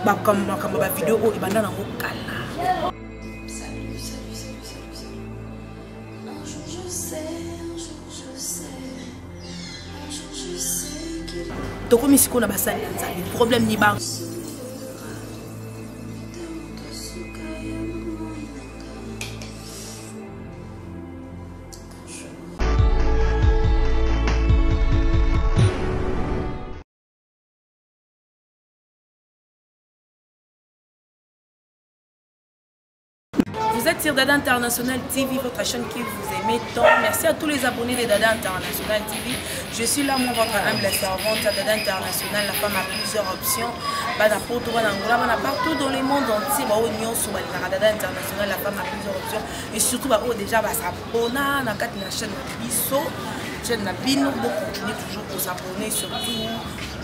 Makambo ba video oyo ebanda nango kala. Salut, salut, salut, salut, salut. Un jour je sais, un jour je sais, un jour je sais qu'il Tokomi sikoyo na basali ya Nzambe, problème ni ba Vous êtes sur Dada International TV, votre chaîne qui vous aimez tant. Merci à tous les abonnés de Dada International TV. Je suis là, moi, votre humble servante, Dada International, la femme a plusieurs options. Bana Poto, bana Angola, bana partout dans le monde entier. Ba oyo nyonso balingaka Dada International, la femme a plusieurs options. Et surtout, ba oyo déjà basabona na kati na chaîne na biso, chaîne na bino, bo continuer toujours kosabonner, surtout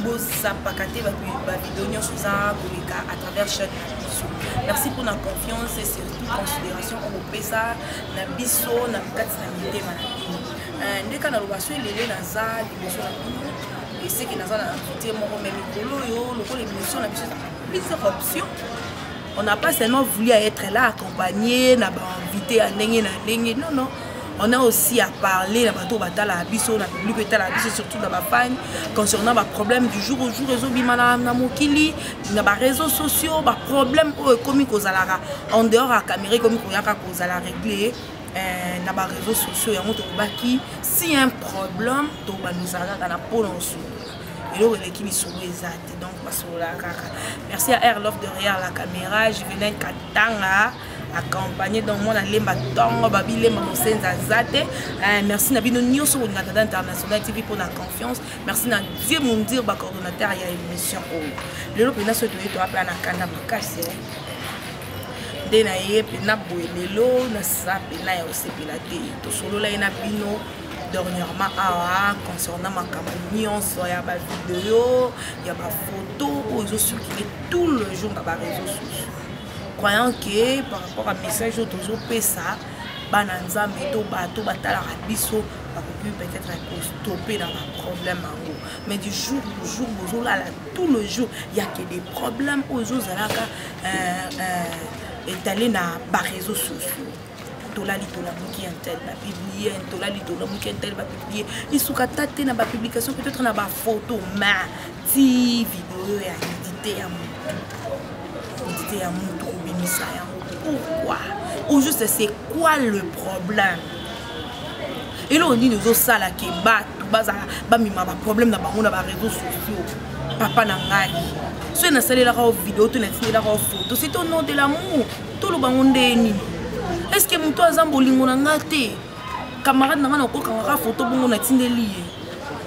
bozapaka te bavideo nyonso eza koleka à travers chaîne na biso. Merci pour la confiance et surtout considération oyo bopesa na biso na kati na mitema na bino. Ndeka naloba so elele naza liboso na bino, eseki naza na invité moko, mais mikolo oyo lokola émission na biso ezaka plusieurs options, on n'a pas seulement voulu être là accompagné na bainvité ya ndenge na ndenge. Non, non, on a aussi à parler na bato batala biso na public etala biso, surtout na bafans, concernant baproblème du jour au jour ezobima na mokili, na baréseaux sociaux, baproblème oyo ekomi kozalaka en dehors ya caméra, ekomi koyaka kozala réglé na baréseaux sociaux. Yango tolobaki, si un problème tobandisaka kaka na mpona osolola, eloko eleki lisolo eza te, donc basololaka kaka. Merci à Air Love derrière la caméra, Juvenal Katanga accompagné, donc mwana lemba ntongo babilemba mosenzi aza te. Merci na bino nyonso kolinga Dada International TV mpona confiance. Merci na Dieu Mondir, bacoordonnateur ya émission oyo. Lelo mpena soki toye toya mpe na kanda makasi nde na ye mpena boye. Lelo naza mpena ya kosepela te. Tosolola ye na bino dernièrement awa concernant makambo nyonso ya bavideo, ya bafoto oyo ezocircule tout le jour na baréseaux sociaux, croyant que par rapport à message oyo tozopesa bana Nzambe to bato batalaka biso, bakoki peut-être kostope na baproblème yango. Mais du jour au jour bozolala, tout le jour ya que des problèmes oyo ezozalaka étalé na baréseaux sociaux. Tolali tolamuki, un tel bapublie, tolali tolamuki, un tel bapublie. Esuka ta te na bapublication, peut-être na bafoto, ma ti video ya nudité ya motu, nudité ya motu kobimisa yango, pourquoi? Au juste, c'est quoi le problème? Eloko nini ozosala ke bato bazala bamema baproblème na bango na baréseaux sociaux? Papa na ngai, soki nasalelaka o video to natindelaka o photo, c'est au nom de l'amour. Toloba ngo nde nini? Est ce que moto aza bolingo na nga te? Camarade na nga, nakokangaka photo bongo natindeli ye.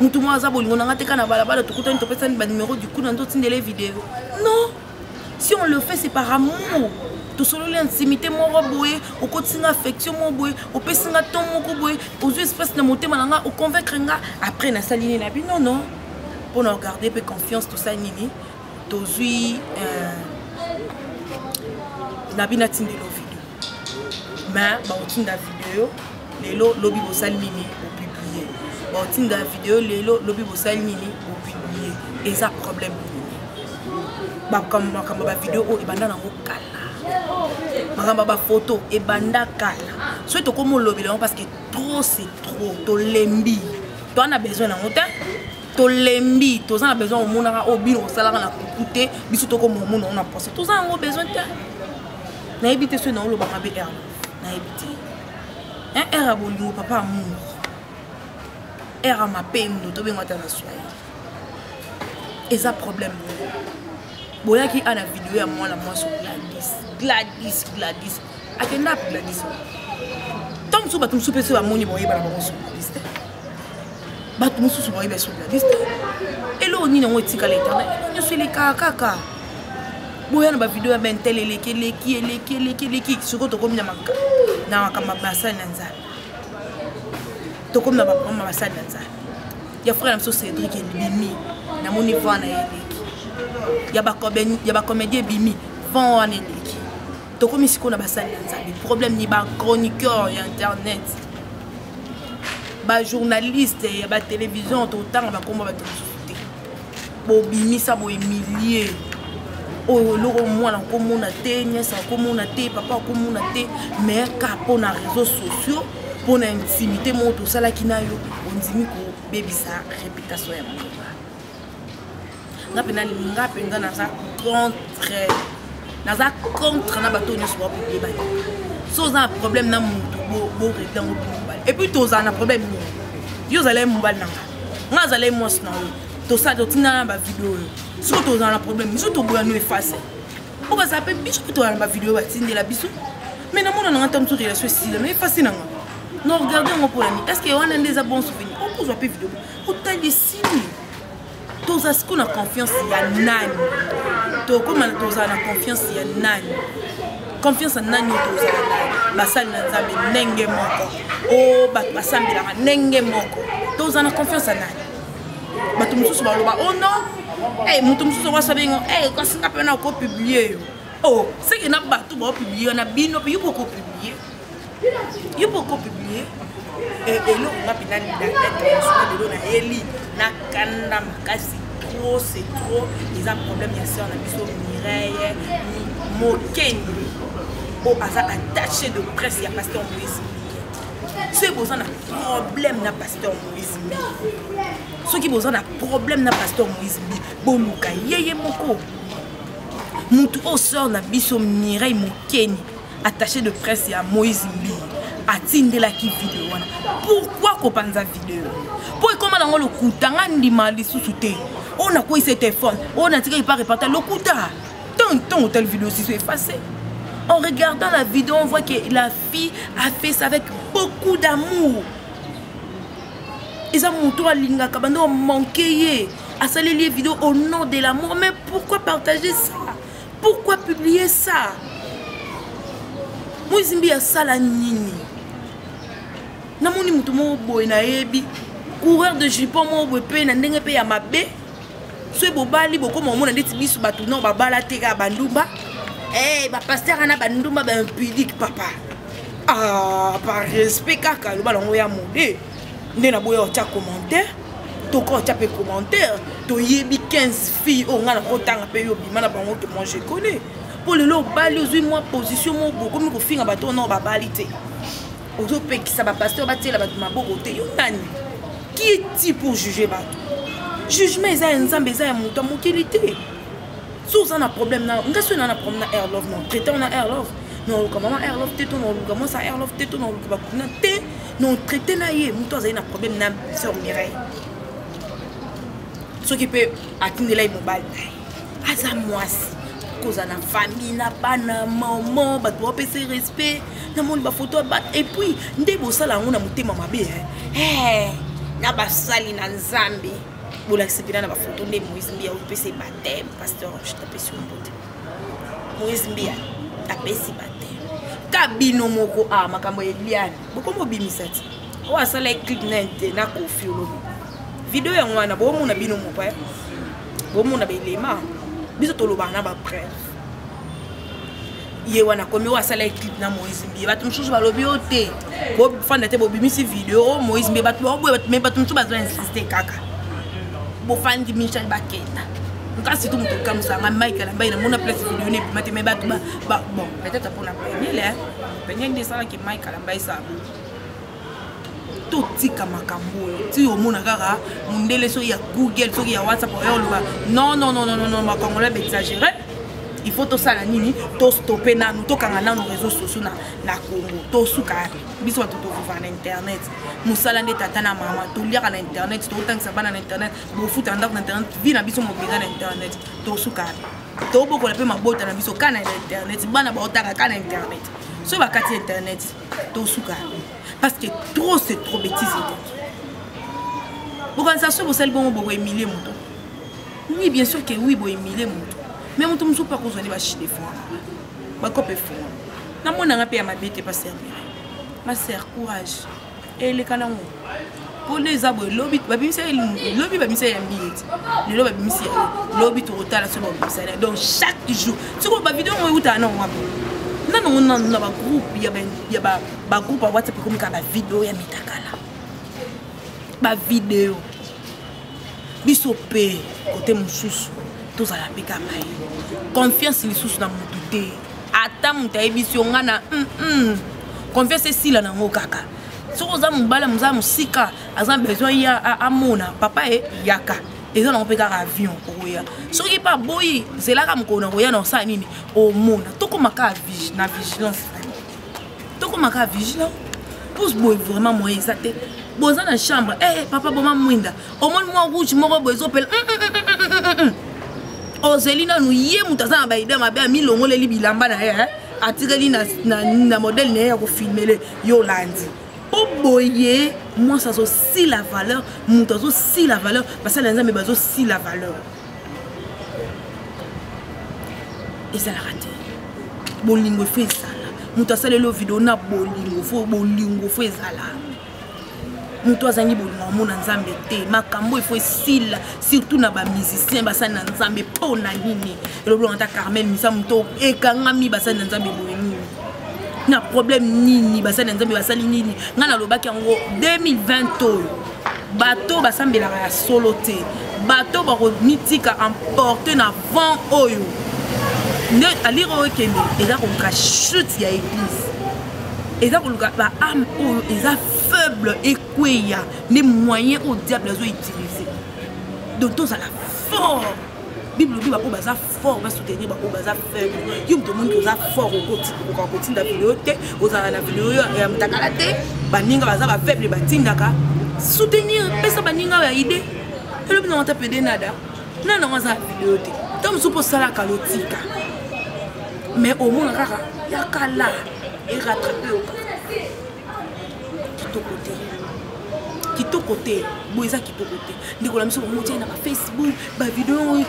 Motu moko aza bolingo na nga te, ka na balabala tokutani, topesani banumero, du coup na ndotindele video? Non, si on le fait, c'est par amour. Tosololi intimité moko boye, okotisi nga affection moko boye, opesi nga ton moko boye, ozwi espace na motema na nga, oconvaincre nga, après nasali nini na bino? Non, mpona ogarde mpe confiance, tosali nini? Tozwi na bino atindelo video, mais bakotinda video lelo, lobi bosali nini? Bopublie. Bakotinda video lelo, lobi bosali nini? Bopublie. Eza problème nini? Makambo bavideo oyo ebanda nango kala, makambo ya bafoto ebanda kala. Soki tokomi olobela yango, parce que trop c'est trop, tolembi, toza na besoin nango te. Tolembi, toza na besoin omonaka oyo bino kosalaka na kuku te, biso tokoma omona ngo na posa, toza yango besoin te. Nayebi te soki naoloba mabe. Air, nayebi te, air ya bolingo, papa amour, air ya mapendo, tobengo ata na swahili. Eza problème moko boyaki a na video ya mwana mwasi Gladys, Gladys, Gladys akenda. Gladys, ntango mosusu bato mosusu mpe so bamoni, boyeba na bango so Gladys te. Bato mosusu bayeba so Gladys te. Eloko nini yango etikala éternel? Eloko nyonso elekaka kaka. Boya na bavideo ya bentel, eleki, eleki, eleki, eleki, eleki. Sikoyo tokomi na makambo ya basali na Nzambe, tokomi na baproblème ya basali na Nzambe. Ya frère na biso Cédrik ebimi, namoni vent na ye eleki. Ya bacomédien ebimi, vent wana eleki. Tokomi sikoyo na basali na Nzambe. Problème ni bachroniqueur ya internet, bajournaliste ya batélévision, totanga bakombo bato mosusu te. Bobimisa bohumilie. Oyo eloko mwana akomona te, nièce akomona te, papa akomona te, mais ka mpo na réseaux sociaux, mpo na intimité moko tosalaki na yo, ondimi kobebisa réputation ya moninga. Nga mpenza, nga mpenza naza contre, naza contre na bato nyonso bapublie baninga. So oza na problème na motu, borégler yango bino mobali. Et puis tozala na problème nini? Yo ozala ye mobali na nga, nga azala ye mwasi na yo, tosala totinda na bavideo oyo. Soki tozala na problème, biso toboya no efase po bazala mpe biso mpe tozala na bavideo batindela biso. Mais namona nanga ntango mosusu relation esila na efase nanga na regarde yango mpona nini? Est ce que wana nde eza bon souvenir? Okozwa mpe video otali esili. Toza sikoyo na confiance ya nani? Tokóma tozala na confiance ya nani? Confiance ya nani oyo tozala na basali na Nzambe ndenge moko, o bato basambelaka ndenge moko, tozala na confiance ya nani? Bato mosusu baloba o oh non, hey, moto mosusu okwasa bengo hey, kasi nga mpe na okopublie yo. Oh, seke na bato baopublie na bino mpe yo mpo okopublie, yo mpo okopublie eloko. Nga mpenza international lelo nayeli na kanda makasi. Trop c'est trop. Eza problème ya sœur na biso Mireille Mokeni, oyo aza attaché de presse ya pasteur Moïse. Soki boza na problème na pasteur Moïse Mbi, soki boza na problème na pasteur Moïse Mbi, boluka yeye moko. Mutu oyo sœur na biso Mireille Mokeni, attaché de presse ya Moïse Mbi, atindelaki video wana, pourquoi kopanza video? Mpo ekóma nango lokuta. Nga ndima lisusu te. Oyo nakweyisa telefone, oyo natikaki pa reparta lokuta. Ntongo otali video siso effacé. En regardant la vidéo, on voit que la fille a fait ça avec beaucoup d'amour. Eza moto alingaka bando manqué ye, asaleli ye vidéo au nom de l'amour. Mais pourquoi partager ça? Pourquoi publier ça? Moïse Mbi asala nini? Namoni moto moko boye nayebi, coureur de jupon moko boye mpe na ndenge mpe ya mabe. Soki bobali, bokoma omona ndeti biso bato no babala te, kaka bandumba. Hey, bapasteur wana bandumba baimpudique. Papa, ah, par respect kaka loba nango ya mode nde naboya otya commentaire. Toka otya mpe commentaire. Toyebi 15 filles oyo ngai nakotanga mpe yo bima na bango ke moi je connais. Mpo lelo obali, ozwi mwa position moko, bokomi kofinga bato oyo nao babali te. Ozopekisa bapasteur batiela bato maboko te. Yo nani? Qui es-tu pour juger bato? Jugement eza ya Nzambe, eza ya moto ya mokili te. So oza na problème na nga, soki na na problème na Airlove, na traité na Airlove, na oluka mama Airlove te, to na oluka mwasi ya Airlove te, to na oluka bakuna te, na traité na ye. Moto azali na problème na sœur Mireille, soki mpe atindela ye mobali na ye, aza mwasi, kozala na famille na bana, mama, bato bapesa respect. Namoni bafoto ya bato, et puis nde bosala yango na motema mabe eh, na basali na Nzambe. Bolakisi mpena na bafoto nde Moïse Mbiya opesa baptême. Pasteur, apesi yo mbote. Moïse Mbiya apesi baptême ka bino moko. A makambo ya Eliane, bokomi obimisa ti oyo asala clip na te na Kofi olobi video yango wana. Bomona bino moko, bomona belema. Biso tolobaka na bapreuve. Ye wana komi oyo asala clip na Moïse Mbiye, bato mosusu balobi yo te, bofanda te, bobimisi video oyo Moïse Mbiye, bato baoboya, me bato mosusu bazo insiste kaka. Bofandi Michel bakenda nkasi tu moto okamusanga Mike Alambai. Namona place video ne ebima te, me bato bon, peut-être mpona Peniel, Peniel nde esalaki Mike Alambai sabo. Totika makambo oyo ti omona kaka mondele, soki ya Google, soki ya WhatsApp, oyo oloba non, non, non, non, non. Bakongolais baexagéré. Il faut tosala nini? Tostope nanu, tokanga nanu réseau sociaux na Congo. Tosuka biso bato tovivaka na internet, mosala nde tata na mama, toliaka na internet, totangisa bana na internet, bofuta ndako na internet, vie na biso mobeza na internet. Tosuka tobokola mpe mabota na biso ka na internet, bana baotaka ka na internet. Soki bakati internet, tosuka, parce que trop c'est trop, bêtise eleki. Bokanisa soki bosali bongo bokohumilie moto? Oui, bien sûr que oui, bohumilie moto, mais moto mosusu mpe akozwa nde bachide fond, bakope fond. Namonanga mpe ya mabe te. Pasteur Mireille, ma sœur, courage, eleka nango. Mpo nde eza boye, lobi babimisa, lobi babimisa ya mbili ti lelo babimisi ya lobi, tokotala soki babimisa. Donc chaque jour sikoyo bavideo yango eutaka nango wapi? Nanongo nanu na bagroupe ya bagroupe ya WhatsApp ekomi kaka bavideo ya mitakala, bavideo. Biso mpe kote mosusu. Tozala mpe kaka ye confiance lisusu na motu te. Ata moto ayebisi yo nga na confiance esila nango kaka. Soki oza mobali moza mosika, aza besoin ya amona papa ye, yaka, eza nango mpe kaka avion okoya. Soki mpe aboyi, zelaka mokolo na koya na osala nini, omona. Tokóma kaka na vigilance, tokóma kaka vigilant. Pose boye vraiment moyen eza te. Boza na chambre, eh, papa, boma mwinda, omoni mwa rouge moko boye ezopela, ozeli nanu ye moto aza na baide mabe, amilongoleli bilamba na ye, atikeli na modèle na ye ya kofilmele yo, olandi mpo boye mwasi azosila valeur, moto azosila valeur, basali ya Nzambe bazosila valeur. Ezalaka te. Bolingo efo ezala. Moto asaleli yo video na bolingo, fo bolingo fo ezala. Moto azangi bolingo amona Nzambe te. Makambo efo esila, surtout na bamusicien, basali na Nzambe. Mpo na nini elobi ata Carmel Misa, moto ekangami, basali na Nzambe boye nini na problème nini? Basali na Nzambe basali nini? Ngai nalobaki yango 2020 oyo, bato basambelaka ya solo te, bato bakomitika emporte na vent oyo nde alire oyo ekende. Eza koluka chute ya église, eza koluka baâme oyo eza faible ekweya, nde moyen oyo diable azoutilize. Donc tozala fort. Bible lobi baoyo baza fort basoutenir baoyo baza faible. Yo moto omoni oza fort, okoka kotinda video te, ozala na video ya mutakala te, baninga baza bafaible batindaka, soutenir, pesa baninga ya idée. Elobi nango ata pede nada na nango aza na video te, ta mosusu mpo osalaka lotika, mais omona kaka ya kala erattrape yo kaka. Kitoko te, kitoko te boye, eza kitoko te. Ndeko na biso, bango otie na bafacebook bavideo,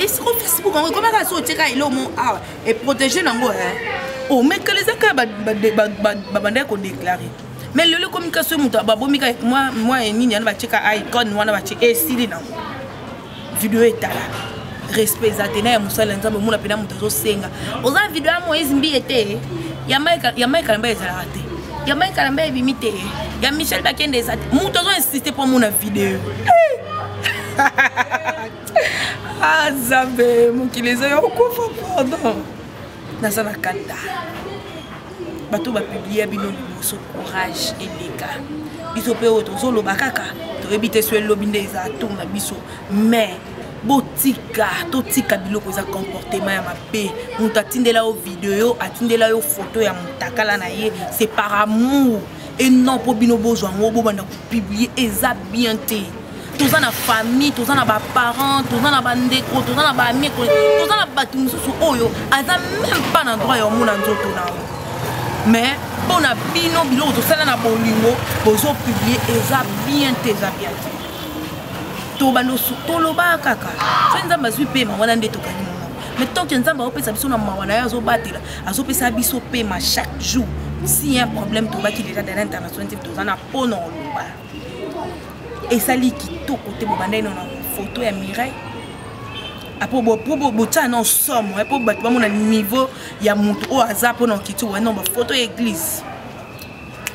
esiko Facebook yango ekomaka so otieka elo mo awa eprotege nango, omekala eza kaka babandaki kodéclare. Mais lelo ekomi kasi moto babomi mwa nini wana, batieka icone wana, batie, esili nango, video etala. Respect eza te na ya mosali ya Nzambe. Omona mpena moto azosenga oza video ya Moïse Mbiye te, ya Mike Kalamba ezalaka te, ya Mike Kalamba ebimi te, ya Michel Bakende eza te. Moto azoinsiste mpo amona video. Ah Nzambe, mokili eza ya kokufa. Pardon, naza na kanda. Bato bapublia bino liboso, courage eleka. Biso mpe oyo tozoloba kaka, toyebi te so elobi nde eza tour na biso. Mais botika, totika biloko eza comportement ya mabe. Moto atindela yo video, atindela yo photo ya motakala na ye, c'est par amour et non mpo bino bozwa yango bobanda kopublier. Eza bien te. Toza na famille, toza na baparent, toza na bandeko, toza na baami, toza na bato mosusu oyo aza même pas na droit ya omona nzoto na yo. Mais mpo na bino, biloko tosala na bolingo, bozopublier, eza bien te, eza bien te. Tobanda toloba kaka soki Nzambe azwi pema wana nde tokangi monoko. Mais tant que Nzambe azopesa biso na mawa na ye, azobatela, azopesa biso pema chaque jour, si un problème, tobaki déjà dans l'international, toza na mpona oloba. Esali kitoko te. Bobandai na photo ya Mireille apo botia na somo mpo bato bamona niveau ya motu oyo aza mpona okiti wana bafoto ya église.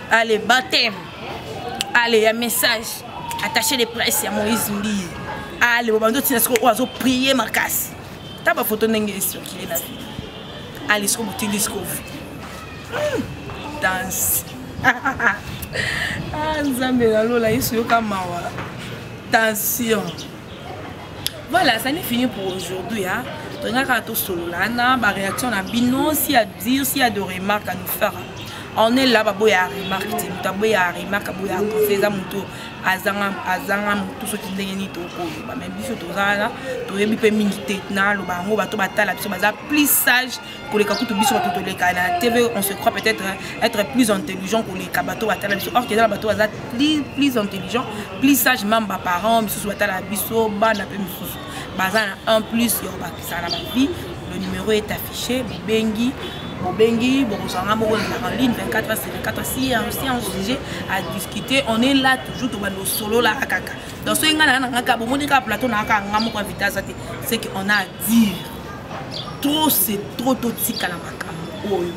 Allez, baptême, allez, ya message attaché de presse ya Moïse Mbiye. Allez, bobandi otina sikoyo oyo azoprie makasi, ta bafoto ndenge ecircule na vie. Allez, sikoyo botindi sikoyo danse. Ah Nzambe nalola, Yesu yoka mawa, tension. Voilà, ça n'est fini pour aujourd'hui, hein. Tongaka tosolola na baréaction na bino. Si à dire, s'il y a de remarques à nous faire, on est là. Baboya remarque te, moto aboya remarque, aboya conseil, eza moto azanga motu soki ndenge nini tokoloba. Mais biso toza wana, toyebi mpe mingi te. Naloba yango, bato batala biso baza plus sage koleka kutu biso bato toleka na TV. On se croit peut-être être plus intelligent koleka bato batala biso, or eza na bato baza plus intelligent, plus sage, même baparent misusu batala biso, bana mpe misusu baza na un plus ya kobakisa na bavie. Le numéro est affiché, bobengi, bobengi, bokozwanga moko en ligne 24 heures sur 24. Si un sujet à discuter, on est là toujours. Tobanda osolola kaka. Donc soki ngai na nga kaka, bomoni kaka plateau na kaka nga moko, invité aza te, c'est que on a à dire. Trop c'est trop. Totika na makambo oyo,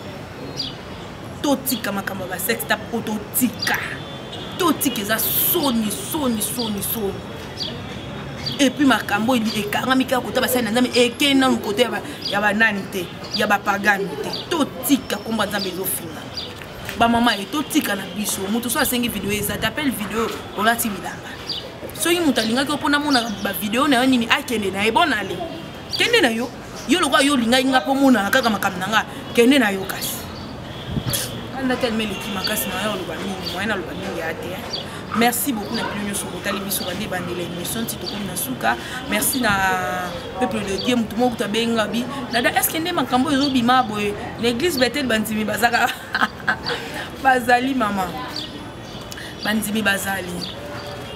totika makambo ya basextape oyo, totika, totika. Eza soni, soni, soni, soni. Et puis makambo ekangami kaka kota basali na Nzambe, ekei nanu kote ya banani te, ya bapagani te. Totika kombo ya Nzambe ezofinga bamama ye, totika na biso. Moto so asengi video eza te, appel video olati bilamba. Soki moto alingaki mpona mona bavideo na yo nini, akende na ye, bon ale, kende na yo. Yo lokola yo olingaki nga mpo monaka kaka makambo na nga, kende na yo. Kasi anda telema eleki makasi na yo, oloba mingi, moyen naloba mingi ya te. Merci beaucoup na bino nyonso botali biso bande ebandela émission ti tokomi na suka. Merci na peuple de Dieu. Motu moko kuta abenga bi nada, est ce que nde makambo ezobima boye na église Betel? Bandimi bazaka, bazali mama, bandimi bazali.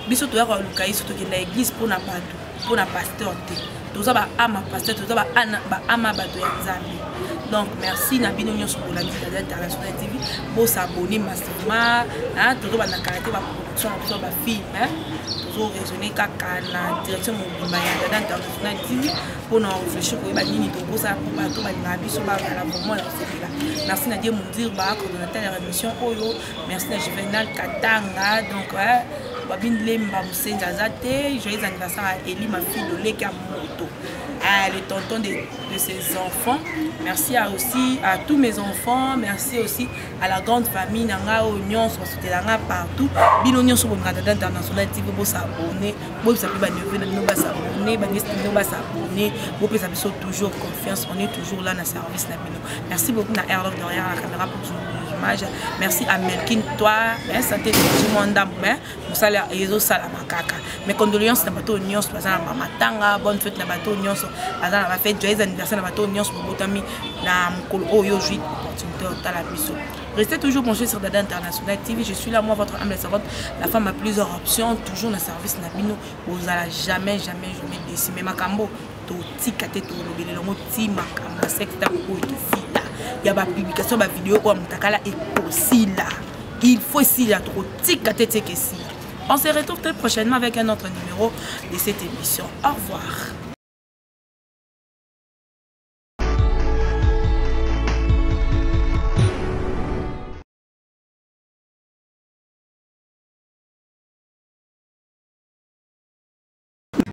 Biso toyaka koluka Yesu, tokenda église mpona bato, mpona pasteur te. Toza baama pasteur, toza baama bato ya Nzambe. Donc merci na bino nyonso bolandi Dada International TV. Bos'abonner massivement. Tozobanda kala te baproduction na biso, bafilm. Tozo raisonner kaka na direction mobimba ya Dada International TV mpona réfléchir, koyeba nini tokosala mpo bato balingaka biso bazala vraiment ya kosepela. Merci na Die Mundir, bacoordonnateur ya émission oyo. Merci na Juvenal Katanga. Donc Babin Lemba Mosenzi aza te. Joyeux anniversaire à Eli, ma fille loleki ya moto, ah, le tonton de ses enfants. Merci à aussi à tous mes enfants. Merci aussi à la grande famille na nga oyo nyonso basutelanga partout. Bino nyonso bolingaka Dada International TV, bos'abonner, boyebisa mpe baneveux na bino bas'abonner, banièces na bino bas'abonner. Bopesa biso toujours confiance, on est toujours là na service na bino. Merci beaucoup na Airlove derrière la caméra pour image. Merci à Melkin, toi santé mwa ndambo, mais mosala ezosalama kaka. Mes condoléances na bato nyonso baza na bamatanga. Bonne fête na bato nyonso baza na bafête. Joyeux anniversaire na bato nyonso bobotami na mokolo oyo ozwi opportunité otala biso. Restez toujours branchés sur Dada International TV. Je suis là, moi, votre humble servante, la femme a plusieurs options, toujours dans le service na bino. Bozala jamais, jamais, jamais déçus. Mais makambo, totika te, tolobela yango ti makambo secteur oyo tosila ya bapublication, bavideo oyo ya motakala ekosila. Il faut esila, tokotika te tieke esila. On se retrouve très prochainement avec un autre numéro de cette émission. Au revoir.